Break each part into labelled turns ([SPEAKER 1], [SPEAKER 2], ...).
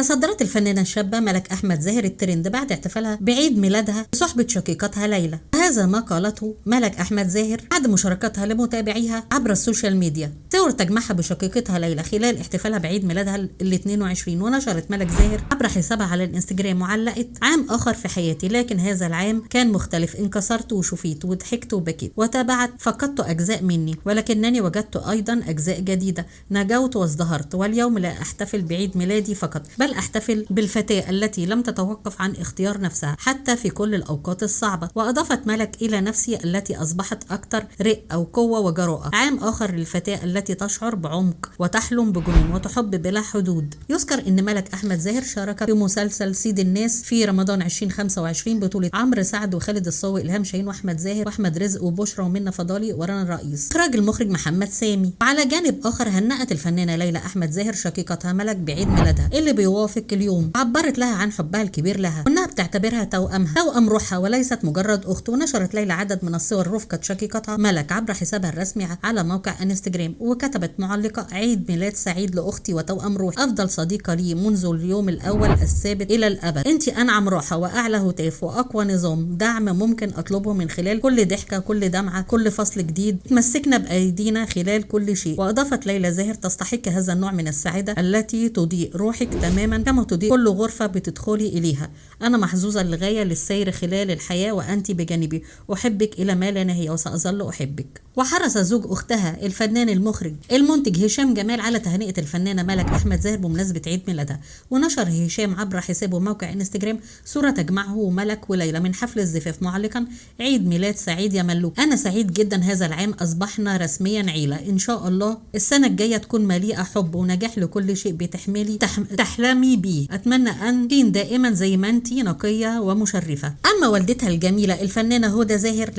[SPEAKER 1] تصدرت الفنانة الشابة ملك أحمد زاهر الترند بعد احتفالها بعيد ميلادها بصحبة شقيقتها ليلى. هذا ما قالته ملك أحمد زاهر بعد مشاركتها لمتابعيها عبر السوشيال ميديا صور تجمعها بشقيقتها ليلى خلال احتفالها بعيد ميلادها ال 22. ونشرت ملك زاهر عبر حسابها على الانستجرام وعلقت: عام آخر في حياتي، لكن هذا العام كان مختلف، انكسرت وشفيت وضحكت وبكيت. وتابعت: فقدت أجزاء مني ولكنني وجدت أيضا أجزاء جديدة، نجوت وازدهرت، واليوم لا أحتفل بعيد ميلادي فقط، بل أحتفل بالفتاة التي لم تتوقف عن اختيار نفسها حتى في كل الأوقات الصعبة. وأضافت ملك: إلى نفسي التي أصبحت أكثر رقة وقوة وجراءة، عام آخر للفتاة التي تشعر بعمق وتحلم بجنون وتحب بلا حدود. يذكر أن ملك أحمد زاهر شارك في مسلسل سيد الناس في رمضان 2025 بطولة عمرو سعد وخالد الصاوي، إلهام شاهين وأحمد زاهر وأحمد رزق وبشرى ومنى فضالي ورنا الرئيس. إخراج المخرج محمد سامي. وعلى جانب آخر هنأت الفنانة ليلى أحمد زاهر شقيقتها ملك بعيد ميلادها اللي بيوافق اليوم، عبرت لها عن حبها الكبير لها وانها بتعتبرها توأمها، توأم روحها وليست مجرد اخت. ونشرت ليلى عدد من الصور رفقة شقيقتها ملك عبر حسابها الرسمي على موقع انستجرام، وكتبت معلقة: عيد ميلاد سعيد لاختي وتوأم روحي، افضل صديقة لي منذ اليوم الاول الثابت الى الابد، انت انعم راحة واعلى هتاف واقوى نظام دعم ممكن اطلبه من خلال كل ضحكة، كل دمعة، كل فصل جديد، تمسكنا بايدينا خلال كل شيء. واضافت ليلى زاهر: تستحق هذا النوع من السعادة التي تضيء روحك تماما كما تضيء كل غرفة بتدخلي إليها. أنا محظوظة للغاية للسير خلال الحياة وأنت بجانبي، أحبك إلى ما لا نهاية وسأظل أحبك. وحرص زوج أختها الفنان المخرج المنتج هشام جمال على تهنئة الفنانة ملك أحمد زاهر بمناسبة عيد ميلادها. ونشر هشام عبر حسابه موقع انستجرام صورة تجمعه ملك وليلى من حفل الزفاف معلقا: عيد ميلاد سعيد يا ملوك، أنا سعيد جدا، هذا العام أصبحنا رسميا عيلة، إن شاء الله السنة الجاية تكون مليئة حب ونجاح لكل شيء بتحملي تحلمي بيه، أتمنى أن تكون دائما زي ما أنتي نقية ومشرفة. أما والدتها الجميلة الفنانة هدى زاهر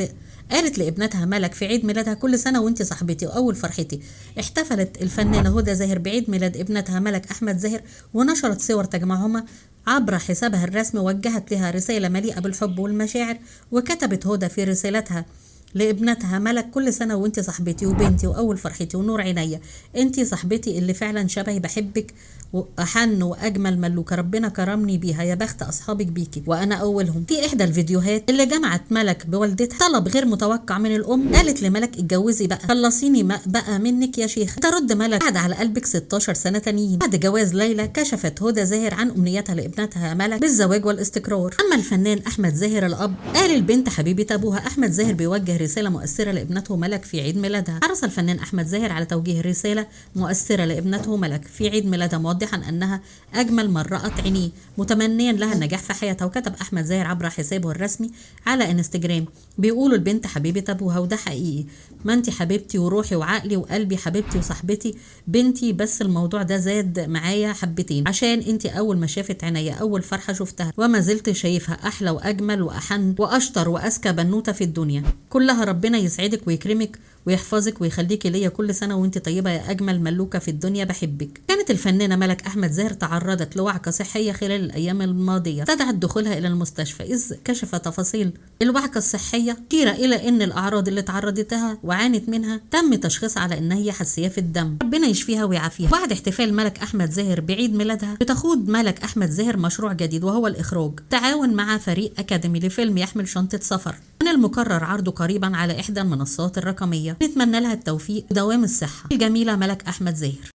[SPEAKER 1] قالت لابنتها ملك في عيد ميلادها: كل سنة وانت صاحبتي وأول فرحتي. احتفلت الفنانة هدى زاهر بعيد ميلاد ابنتها ملك أحمد زاهر ونشرت صور تجمعهما عبر حسابها الرسمي، وجهت لها رسالة مليئة بالحب والمشاعر. وكتبت هدى في رسالتها لابنتها ملك: كل سنة وانت صاحبتي وبنتي وأول فرحتي ونور عينيا، انت صاحبتي اللي فعلا شبهي، بحبك وأحن وأجمل ملوكة ربنا كرمني بيها، يا بخت أصحابك بيكي وأنا أولهم. في إحدى الفيديوهات اللي جمعت ملك بوالدتها طلب غير متوقع من الأم، قالت لملك: اتجوزي بقى، خلصيني بقى منك يا شيخ. ترد ملك: بعد على قلبك 16 سنة تانيين. بعد جواز ليلى كشفت هدى زاهر عن أمنيتها لابنتها ملك بالزواج والاستقرار. أما الفنان أحمد زاهر الأب قال البنت حبيبة أبوها. أحمد زاهر بيوجه رسالة مؤثرة لابنته ملك في عيد ميلادها. حرص الفنان أحمد زاهر على توجيه رسالة مؤثرة لابنته ملك في عيد ميلادها، موضحا أنها أجمل من رأت عينيه، متمنيا لها النجاح في حياتها. وكتب أحمد زاهر عبر حسابه الرسمي على انستجرام: بيقولوا البنت حبيبة أبوها وده حقيقي، ما أنت حبيبتي وروحي وعقلي وقلبي، حبيبتي وصاحبتي بنتي، بس الموضوع ده زاد معايا حبتين عشان أنت أول ما شافت عينيا، أول فرحة شفتها وما زلت شايفها أحلى وأجمل وأحن وأشطر وأذكى بنوتة في الدنيا كلها. ربنا يسعدك ويكرمك ويحفظك ويخليكي ليا، كل سنة وانت طيبة يا أجمل ملوكة في الدنيا، بحبك. كانت الفنانة ملك أحمد زاهر تعرضت لوعكة صحية خلال الأيام الماضية استدعت دخولها إلى المستشفى، إذ كشف تفاصيل الوعكة الصحية مشيرة إلى أن الأعراض اللي تعرضت لها وعانت منها تم تشخيصها على أنها هي حساسية في الدم. ربنا يشفيها ويعافيها. بعد احتفال ملك أحمد زاهر بعيد ميلادها بتخوض ملك أحمد زاهر مشروع جديد وهو الإخراج، تعاون مع فريق أكاديمي لفيلم يحمل شنطة سفر، من المقرر عرضه قريبا على إحدى المنصات الرقمية. نتمنى لها التوفيق ودوام الصحة الجميلة ملك أحمد زاهر.